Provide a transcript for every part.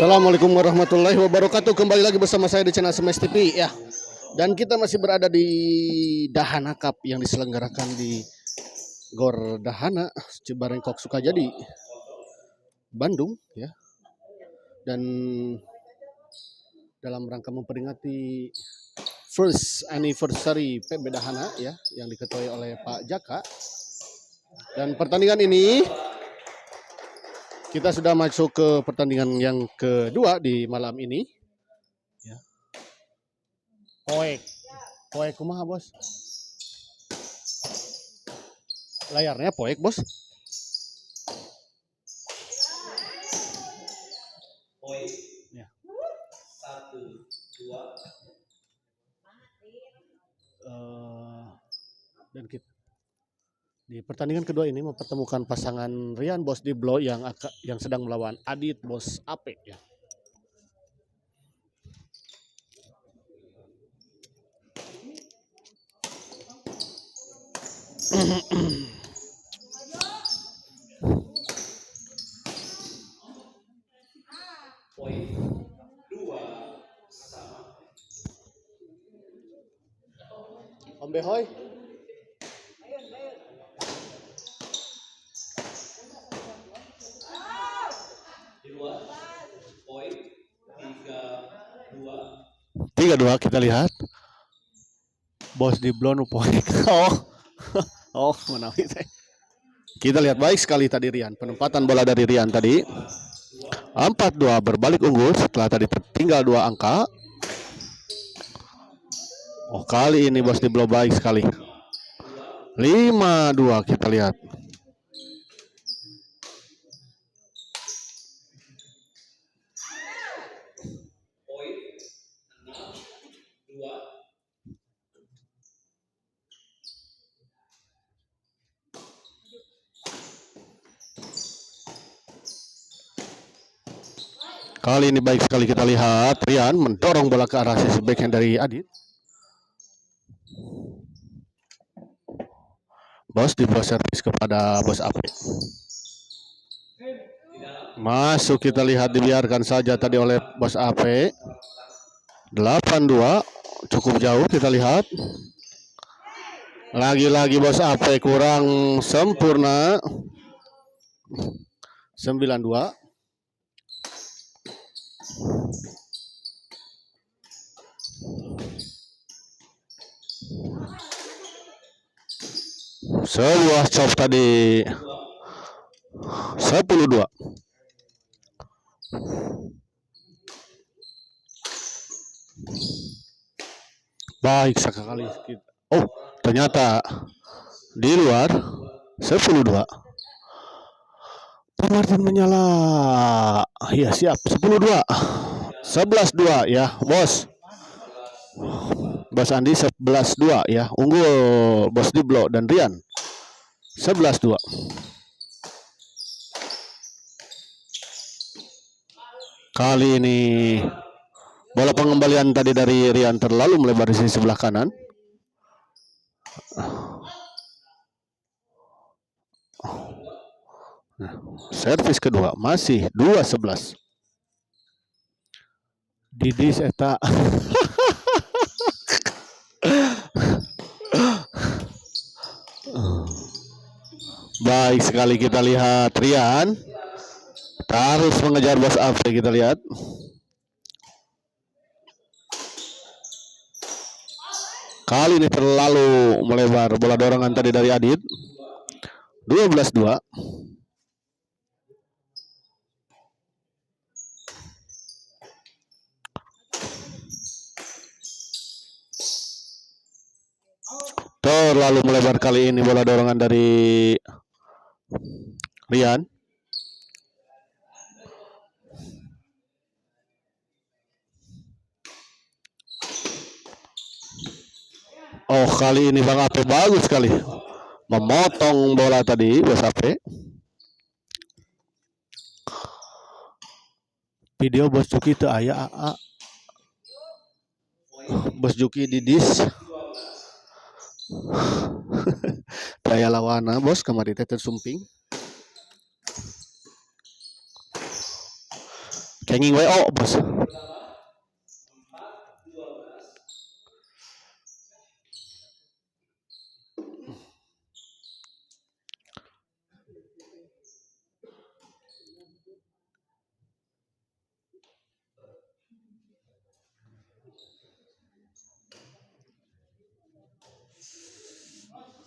Assalamualaikum warahmatullahi wabarakatuh. Kembali lagi bersama saya di channel Smash TV ya. Dan kita masih berada di Dahana Cup yang diselenggarakan di Gor Dahana, Cibarengkok Sukajadi, Bandung ya. Dan dalam rangka memperingati first anniversary PB Dahana ya, yang diketuai oleh Pak Jaka. Dan pertandingan ini kita sudah masuk ke pertandingan yang kedua di malam ini. Ya. Poek. Poek kumaha, Bos? Layarnya poek, Bos. Poin. Ya. 1, 2. Dan kita di pertandingan kedua ini mempertemukan pasangan Rian Bos Diblo yang sedang melawan Adit Bos Ape ya. Poin 2 sama. Om Behoy. Di luar. Poin 3, 2. 3-2 kita lihat. Bos Diblo nu poek. Oh. Oh, menawi teh. Kita lihat baik sekali tadi Rian. Penempatan bola dari Rian tadi. 4-2 berbalik unggul setelah tadi tertinggal 2 angka. Oh, kali ini Bos Diblo baik sekali. 5-2 kita lihat. Poin 6, 2. Kali ini baik sekali kita lihat Rian mendorong bola ke arah sisi backhand dari Adit. Bos di bawah servis kepada Bos Ape. Masuk kita lihat, dibiarkan saja tadi oleh Bos Ape. 8-2 cukup jauh kita lihat. Lagi-lagi Bos Ape kurang sempurna. 9-2. Sebuah chop tadi. 10-2. Baik sekali. Oh, ternyata di luar. 10-2. Pak Martin menyala. Ya, siap. 10-2. 11-2 ya, Bos. Bos Andi 11-2 ya. Unggul Bos Diblo dan Rian. 11-2. Kali ini bola pengembalian tadi dari Rian terlalu melebar di sisi sebelah kanan. Nah, servis kedua masih 2-11. Didis eta. Baik sekali kita lihat Rian terus mengejar Bos Ape, kita lihat. Kali ini terlalu melebar bola dorongan tadi dari Adit. 12-2. Terlalu melebar kali ini bola dorongan dari Rian. Oh, kali ini Bang Ape bagus sekali memotong bola tadi Bos Ape. Video Bos Juki teu aya AA. Bos Juki didis. Daya lawana bos kamari teh tersumping. Kenging WO, bos.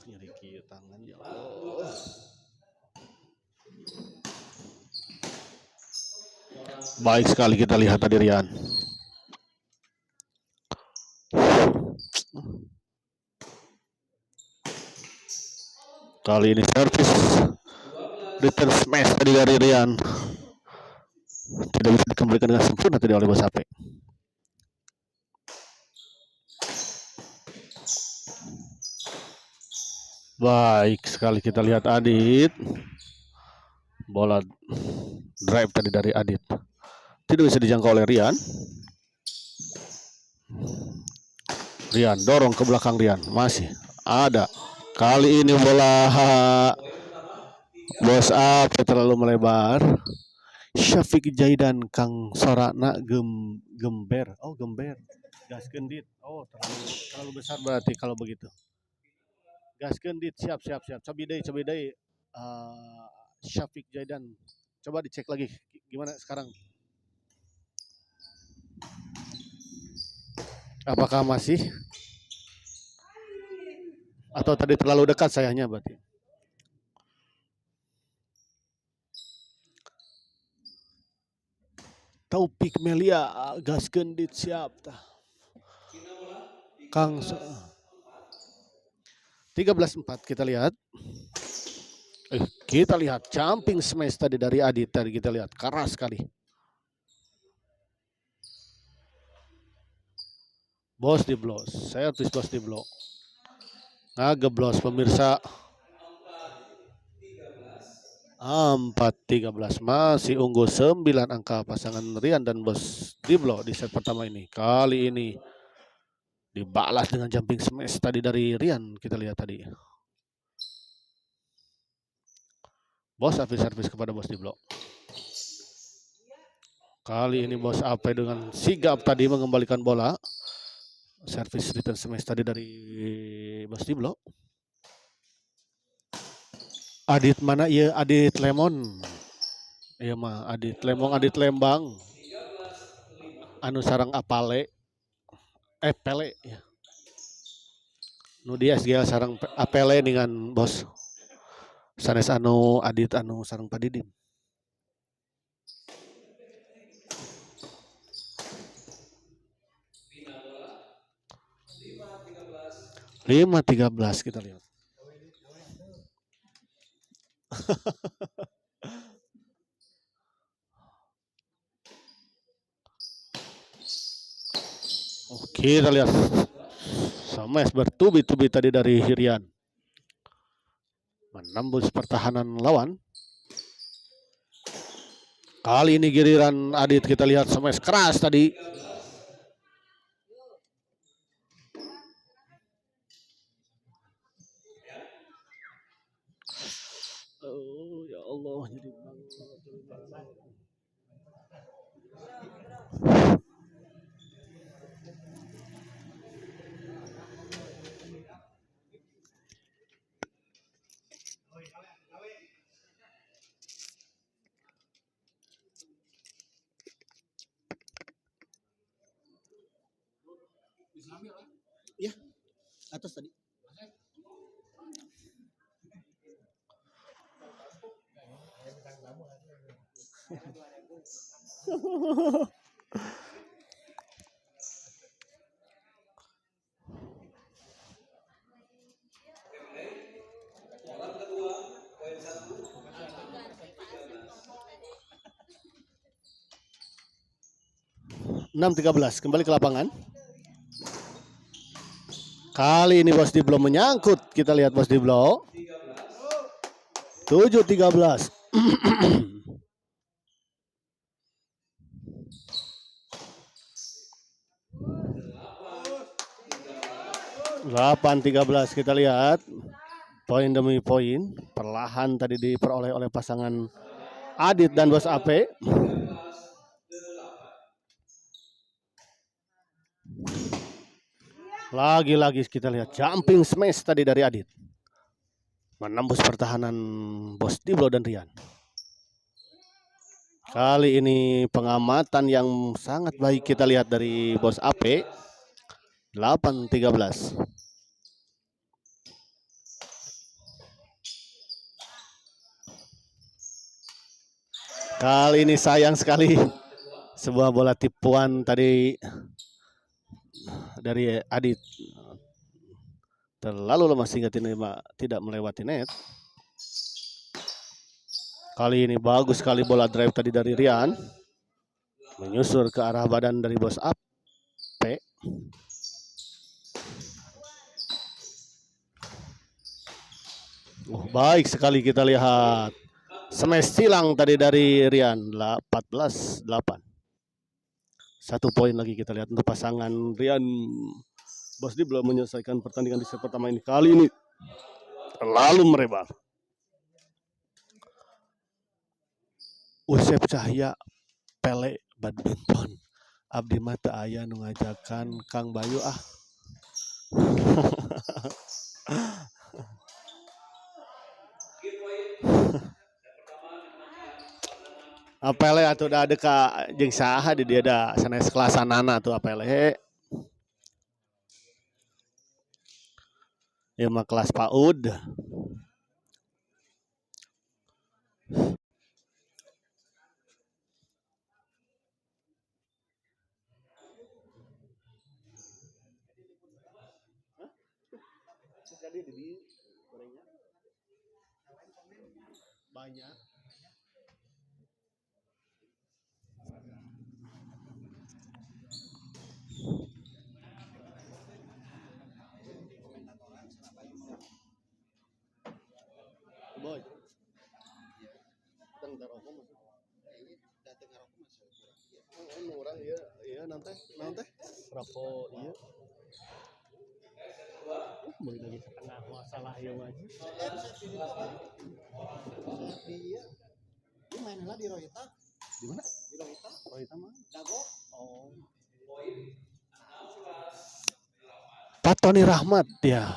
Nyeri kieu tangan ya Allah. Baik sekali kita lihat tadi Rian. Kali ini servis return smash tadi dari Rian. Tidak bisa dikembalikan dengan sempurna tadi oleh Bos Ape. Baik sekali kita lihat Adit. Bola drive tadi dari Adit. Tidak bisa dijangkau oleh Rian. Rian dorong ke belakang Rian. Masih ada. Kali ini bola Bos Ape terlalu melebar. Syafiq Jaidan Kang Sorana Gember. Oh, Gember. Gas gendit. Oh, terlalu besar berarti kalau begitu. Gas gendit, siap. Cobi deui. Syafiq Jaidan. Coba dicek lagi gimana sekarang. Apakah masih? Atau tadi terlalu dekat sayangnya berarti. Taufik Melia gas gendit siap tah. Kang 13-4 kita lihat. Kita lihat jumping smash tadi dari Adit tadi kita lihat keras sekali. Bos di blos, servis bos di blok. Ngageblos pemirsa. 4-13 masih unggul 9 angka pasangan Rian dan Bos Diblo di set pertama ini. Kali ini dibalas dengan jumping smash tadi dari Rian, kita lihat tadi. Bos Ape servis kepada Bos Diblo. Kali ini Bos Ape dengan sigap tadi mengembalikan bola. Servis return smash tadi dari Bos Diblo. Adit mana? Iya, Adit Lemon. Iya mah Adit Lemon, Adit Lembang. Anu sarang apale. Pele ya. Nu dia SGL sarang apele dengan bos. Sanes anu Adit anu sarang Padidin. 5-13 kita lihat. Oke, kita lihat smash bertubi-tubi tadi dari Rian. Menembus pertahanan lawan. Kali ini giliran Adit, kita lihat smash keras tadi. Oh ya Allah, jadi banget. Ya, atas tadi. Orang kedua, poin 1. 6-13 kembali ke lapangan. Kali ini Bos Diblo menyangkut. Kita lihat Bos Diblo. 7-13. 8-13 kita lihat. Poin demi poin perlahan tadi diperoleh oleh pasangan Adit dan Bos Ape. Lagi-lagi kita lihat jumping smash tadi dari Adit. Menembus pertahanan Bos Diblo dan Rian. Kali ini pengamatan yang sangat baik kita lihat dari Bos AP. 8-13. Kali ini sayang sekali sebuah bola tipuan tadi dari Adit terlalu lemah sehingga tidak melewati net. Kali ini bagus sekali bola drive tadi dari Rian, menyusur ke arah badan dari Bos AP. Baik sekali kita lihat smash silang tadi dari Rian, 14-8. 1 poin lagi kita lihat untuk pasangan Rian Bos Diblo menyelesaikan pertandingan di set pertama ini. Kali ini terlalu merebak. Usep Cahya Pele badminton. Abdi mah teu aya nu ngajakan Kang Bayu ah. Apele atuh da deka jeung saha di dia da sanes kelasanana atuh apele. Ieu mah kelas PAUD. Jadi di gorengnya banyak. Boy, kita ngarokok masih. Datang ngarokok masih kurang. Oh, orang iya, iya nanti, nanti rokok iya. Beli lagi setengah masalah ya wajib. Iya. Ini main lah di Rohita. Di mana? Di Rohita. Rohita mana? Dago. Oh. Pak Tony Rahmat ya.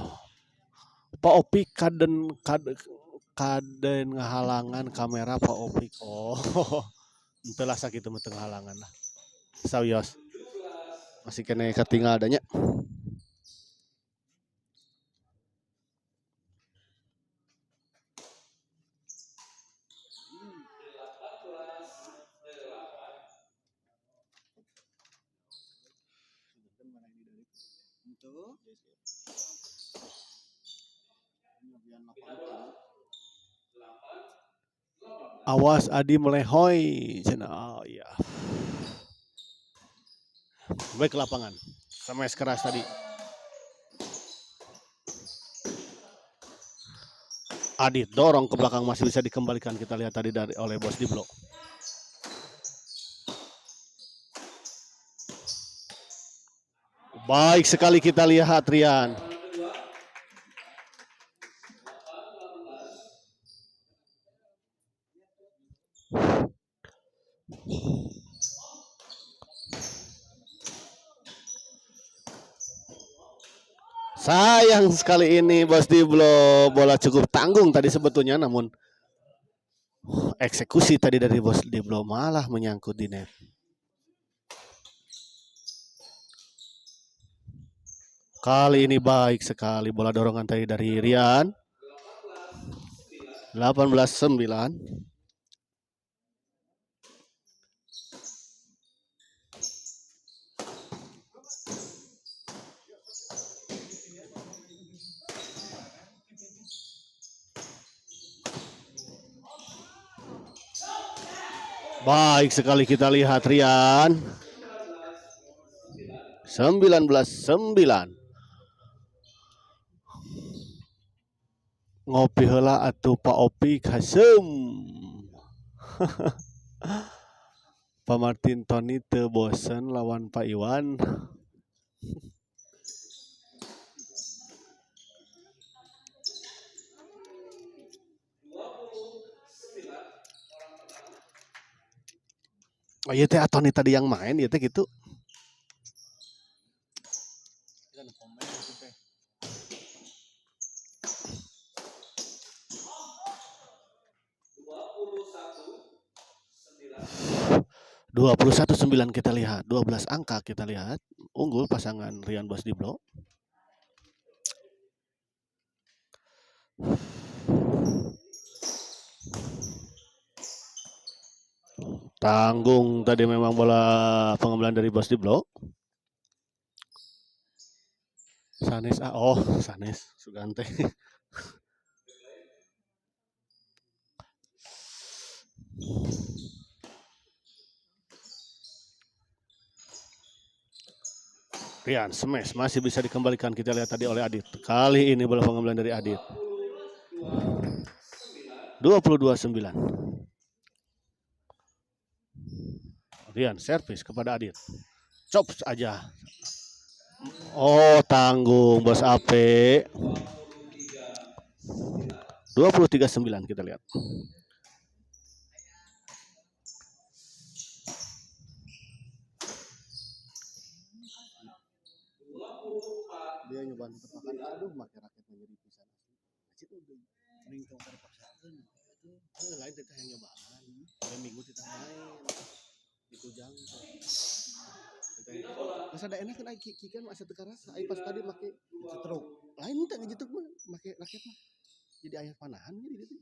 Pak Opi kaden ngahalangan kamera Pak Opi. Oh. Entelah sakitu mah teu ngahalangan lah. Sawios. Masih kene ketinggal adanya. Awas Adi melehoi cenah. Oh iya. Baik ke lapangan. Smash keras tadi. Adit dorong ke belakang masih bisa dikembalikan. Kita lihat tadi dari oleh Bos Diblo. Baik sekali kita lihat Rian. Sayang sekali ini Bos Diblo, bola cukup tanggung tadi sebetulnya, namun eksekusi tadi dari Bos Diblo malah menyangkut di net. Kali ini baik sekali bola dorongan tadi dari Rian. 18-9. Baik sekali kita lihat Rian. 19-9. Ngopi heula atuh Pak Opi kasem. Pak Martin Tony teu bosen lawan Pak Iwan. Oh iya teh Tony tadi yang main, iya teh gitu. 21-9 kita lihat, 12 angka kita lihat, unggul pasangan Rian Bos Diblo. Tanggung tadi memang bola pengambilan dari Bos Diblo. Sanes, oh Sanes Sugante. Rian smash masih bisa dikembalikan, kita lihat tadi oleh Adit. Kali ini bola pengambilan dari Adit. 22-9. Rian servis kepada Adit. Chops aja. Oh, tanggung Bos Ape. 23-9 kita lihat. Dia nyobaan tepakan, aduh make raketnya jadi pisan asli. Acit udah. Mending tong dipaksakeun itu. Lain teh yang nyobaan. Dua minggu kita main. Di Kujang teh. Masa ada enak kan ai ki kan masa teu karasa. Ai pas tadi make Cetruk. Lain teh ngejetuk mah make raket mah. Jadi aya panahan jadi gitu.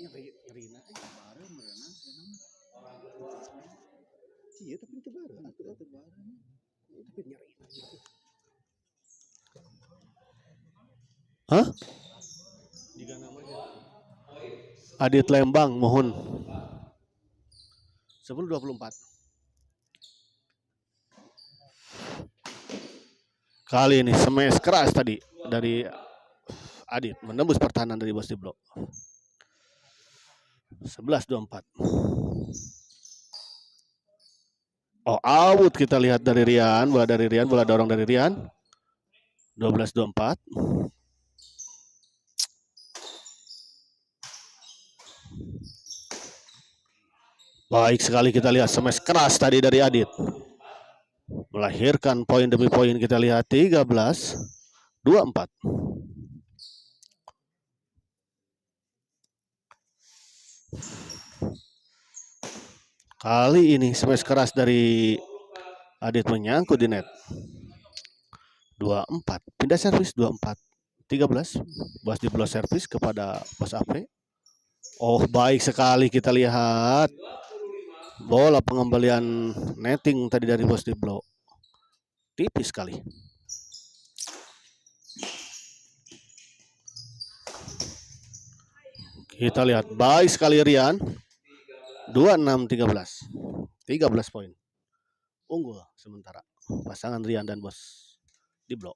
Nyeri nyerina eh. Bareng berenang cenah mah. Iya tapi teu bareng atuh. Teu bareng. Tapi nyerina gitu. Hah? Jika namanya Adit Lembang mohon. 10-24. Kali ini smash keras tadi dari Adit menembus pertahanan dari Bos Diblo. 11-24. Oh, out kita lihat dari Rian, bola dari Rian, bola dorong dari Rian. 12-24. Baik sekali kita lihat smash keras tadi dari Adit. Melahirkan poin demi poin, kita lihat 13-24. Kali ini smash keras dari Adit menyangkut di net. 24. Pindah servis 24-13. Bos di blow servis kepada Bos Ape. Oh, baik sekali kita lihat. Bola pengembalian netting tadi dari Bos Diblo. Tipis sekali. Kita lihat baik sekali Rian. 26-13. 13 poin. Unggul sementara pasangan Rian dan Bos Diblo.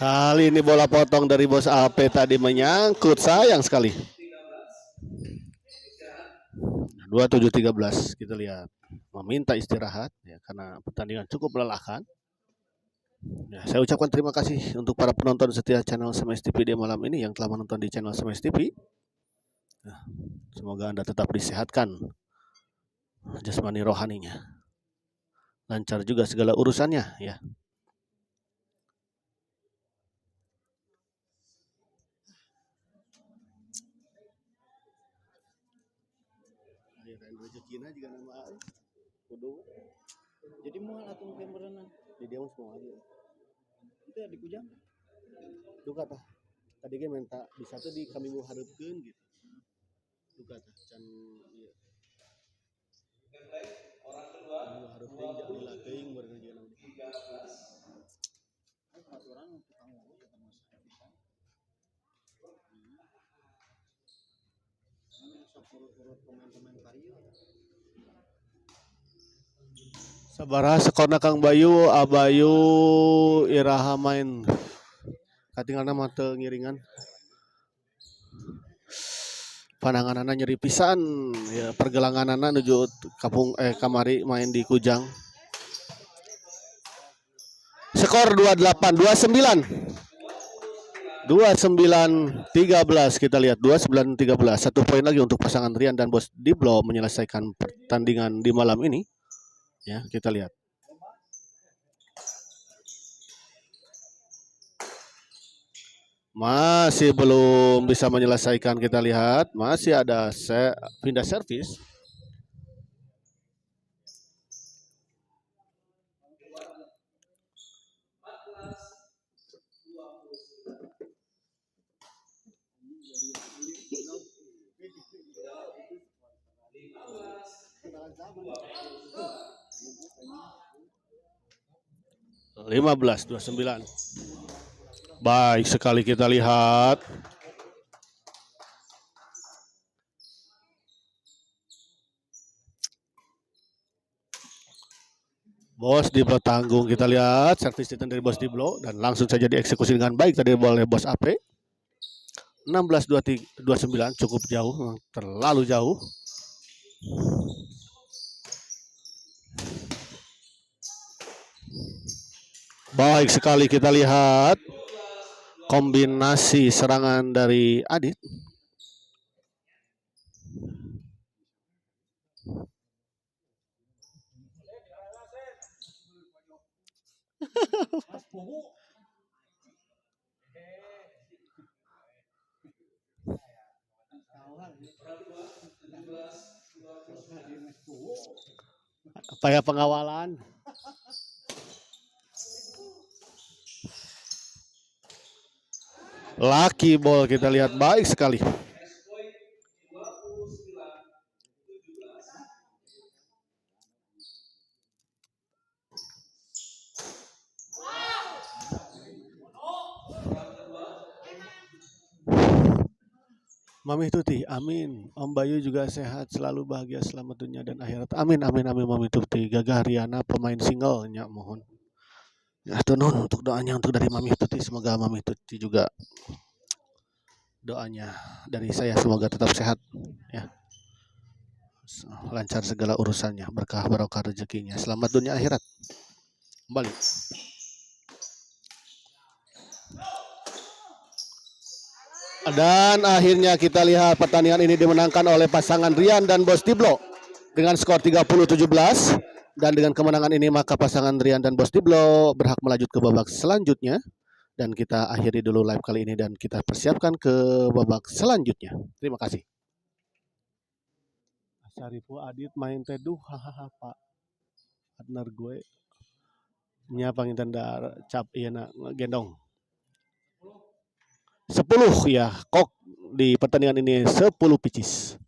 Kali ini bola potong dari Bos AP tadi menyangkut, sayang sekali. 27-13 kita lihat meminta istirahat ya karena pertandingan cukup melelahkan. Ya, saya ucapkan terima kasih untuk para penonton setia channel Smash TV di malam ini yang telah menonton di channel Smash TV. Nah, semoga Anda tetap disehatkan jasmani rohaninya. Lancar juga segala urusannya ya. Rezekina juga nama ai. Kudu. Jadi moal atuh nu berenang. Di dia mah semua aja. Itu di Kujang. Duka tah. Tadi ge minta bisa tuh di kami mau hareupeun gitu. Duka tah can ieu. Orang kedua Kami hareupeun jangan dilatih meureun jeung nama. 13. Aturan tukang urut eta mah bisa. Ini sok urut-urut pemain-pemain karya. Sabaraha skorna Kang Bayu, Abayu iraha main. Katingalna mah teu ngiringan. Pananganana nyeri pisan ya, pergelanganana nuju kapung kamari main di Kujang. Skor 28 29. 29 13, kita lihat 29 13. Satu poin lagi untuk pasangan Rian dan Bos Diblo menyelesaikan pertandingan di malam ini. Ya, kita lihat. Masih belum bisa menyelesaikan, kita lihat masih ada pindah servis. 15-29. Baik sekali kita lihat. Bos Diblo tanggung, kita lihat servis return dari Bos Diblo dan langsung saja dieksekusi dengan baik tadi oleh Bos AP. 16-29, cukup jauh, memang terlalu jauh. Baik sekali kita lihat kombinasi serangan dari Adit. Apa ya pengawalan? Lucky ball kita lihat baik sekali. Mami Tuti, amin. Om Bayu juga sehat, selalu bahagia, selamat dunia dan akhirat. Amin, amin, amin Mami Tuti. Gagah Riana pemain single, nya mohon. Ya, nuhun untuk doanya untuk dari Mami Tuti. Semoga Mami Tuti juga doanya dari saya semoga tetap sehat ya. Lancar segala urusannya, berkah barokah rezekinya, selamat dunia akhirat. Kembali. Dan akhirnya kita lihat pertandingan ini dimenangkan oleh pasangan Rian dan Bos Diblo dengan skor 30-17. Dan dengan kemenangan ini maka pasangan Rian dan Bos Diblo berhak melaju ke babak selanjutnya. Dan kita akhiri dulu live kali ini dan kita persiapkan ke babak selanjutnya. Terima kasih. Syarifu Adit main teduh, hahaha Pak. Partner gue nya panginten dar cap ieu na gendong. 10 ya, kok di pertandingan ini 10 picis.